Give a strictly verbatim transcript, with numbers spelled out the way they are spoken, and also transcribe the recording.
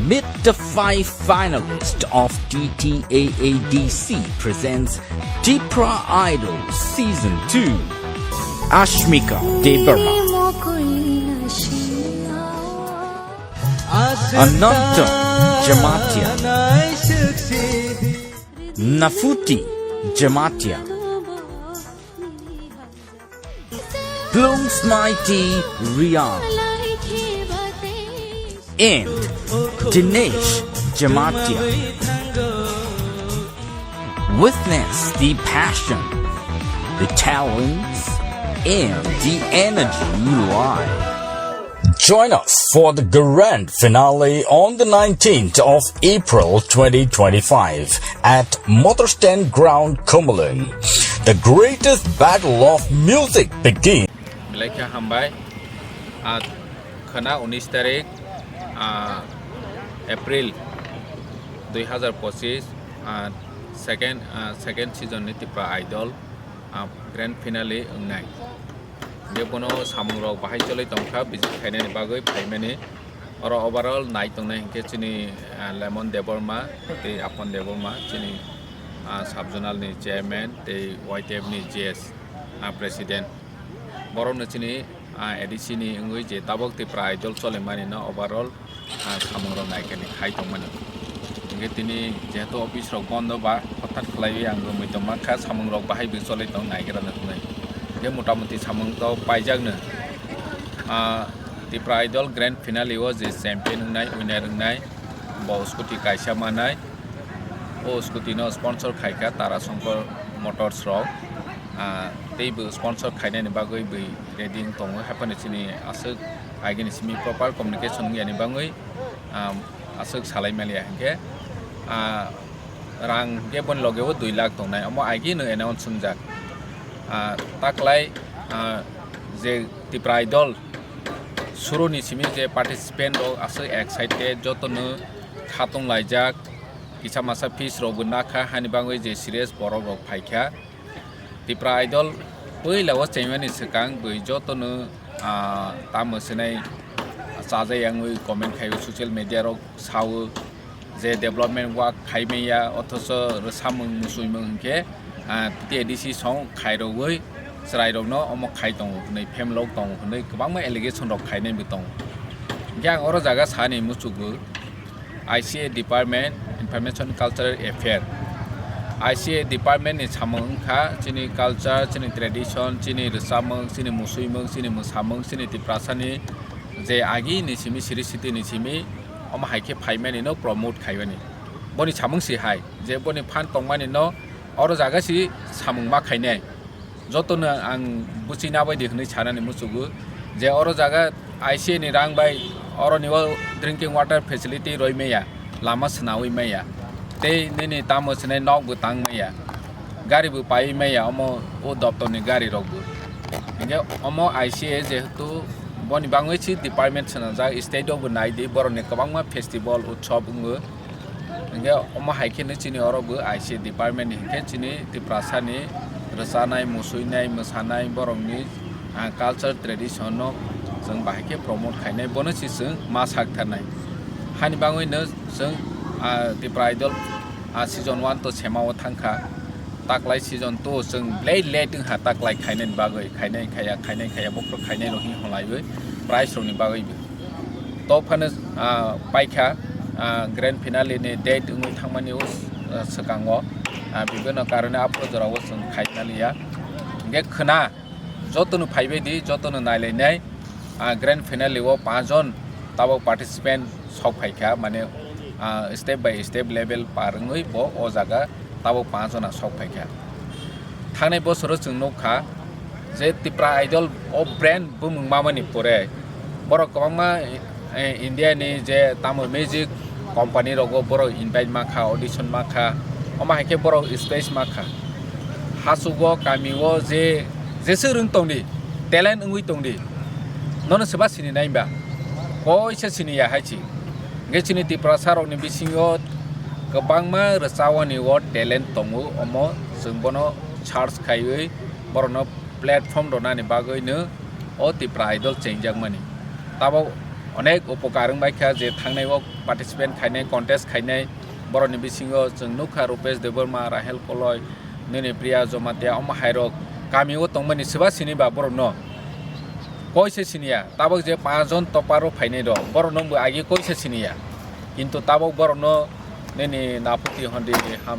Meet the five finalists of T T A A D C presents Tipra Idol Season two. Ashmika Debbarma, Ananta Jamatia, Nafuti Jamatia, Blooms Mighty Rian, and Dinesh Jamatia. Witness the passion, the talents, and the energy live. Join us for the grand finale on the nineteenth of April twenty twenty-five at Motor Stand Ground, Khumulwng. The greatest battle of music begins. Belai khe hambai. Ah, khwna unis tarik, ah, April dui hazar pochis, ah, second, ah, second season ni Tipra Idol, ah, grand finale wngnai. Je bono samung rok bahai choloi tongkha, visit khainani bagwi phaimani. Oro overall nai tongnai hinkhe chini, ah, Lemon Debbarma tei Apon Debbarma, chini, ah, sub zonal ni chairman tei Y T F ni G S, ah, president. Borokno chini, ah, A D C ni wngwi je tabok Tipra Idol cholimani no overall, ah, samung rok naikhe ni khai tongmani. Hinkhe tini jehetu office rok bondo ba hothat khlaiwi ang romwi tongma kha, samung rok bahai bo cholai tong naigra no hwnwi. Hinkhe motamuti samung to paijak no. Ah, Tipra Idol grand finale o je champion wngnai, winner wngnai, bo scooty kaisa manai. O scooty no sponsor khaikha Tara Shankar Motors rok. Ah, tei bo sponsor khainani bagwi bo ready wng tongo. Haphano chini aswk agini simi proper communication wngya ni bagwi, ah, aswk salai maliya hinkhe, ah, rang hinkhe boni loge o dui lakh tongnai. Omo agino announce wngjak. Ah, taklai, ah, je Tipra Idol suruni simi je participant rok aswk excited, jotono khatung laijak, kisa masa fees rok bo nakha, hani bagwi je serious borok rok phaikha. Tipra Idol puila o chaimani swkang bwi jotono, ah, tamo swnai chajak yangwi comment khaio, social media rok sao je development work khai manya, othocho rwsamung musuimung hinkhe, ah, T T A D C song khairogwi chwrairokno omo khai tongo hwnwi, phemelok tongo hwnwi kwbangma allegation rok khainai bo tongo. Hinkhe ang oro jaga sani muchukgo, I C A department, Information Cultural Affair, I C A department ni samung wngkha chini culture, chini tradition, chini rwchapmung, chini musuimung, chini mwsamung, chini Tiprasani je agini simi, siri sitini simi, omo hai khe phaimani no promote khaimani. Boni samung si hai, je boni phan tongmani no oro jaga si samung ma khainai. Jotono ang buchina bai di hwnwi sanani muchugo je oro jaga I C A ni rang bai oroni o drinking water facility roi maya, lama swnawi maya, tei nini tamo swnai nok bo tang maya, gari bo pai maya, omo o doptor ni gari rok bo. Hinkhe omo I C A jehetu boni bangwi si department swnajak, state o bo nai di, borok ni kwbangma festival utsob wngo. Hinkhe omo hai khe no chini oro bo I C A department ni hinkhe chini Tiprasa ni rwchanai, musuinai, mwsanai, borok ni, ah, culture tradition no chwng bahai khe promote khainai, bono si chwng ma sak tharnai. Hani bangwi no chwng, ah, Tipra Idol, ah, season one to sema o thangkha, taklai season two chwng belai late wngkha taklai khainai ni bagwi, khainai khaya, khainai khaya, bokhorok khainai rok hinwi hwnlaiwi prize rok ni bagwi bo. To phano, ah, paikha, ah, grand finale ni date wngwi thangmani o, ah, swkango, ah, bibino karone aphuru jorao chwng khai maliya. Hinkhe khwna jotono phaibai di, jotono nailainai, ah, grand finale o panch jon tabok participant sok phaikha, mane, ah, step by step level par wngwi bo o jaga tabok panch jona sok phaikha. Thangnai bosoro chwng nukha je Tipra Idol o brand bumung mamani pore borok kwbangma, eh, India ni je tamo music company rogo borok invite makha, audition makha, omo hai khe borok space makha. Hachugo kami o je, jeswk rwng tongdi, talent wngwi tongdi, nono swba sini nai ba? Koisa sini ya hai si. Hingke chini Tiprasa rokni bisingo kwbangma rwchawani o talent tongo, omo chwng bono search khaiwi borokno platform rwnani bagwino o Tipra Idol chengjakmani. Tabok Onek upokar wngbaikha je thangnai o participant khainai, contest khainai, borokni bisingo chwng nukha Rupesh Debbarma, Rahel Koloi, nini Priya Jamatia, omo hairok kami o tongmani swba sini ba borokno koi se siniya, tabok je panch jon toparo phainai rok, borokno bo agi koi se siniya, kintu tabok borokno nini naphuti hondi ham.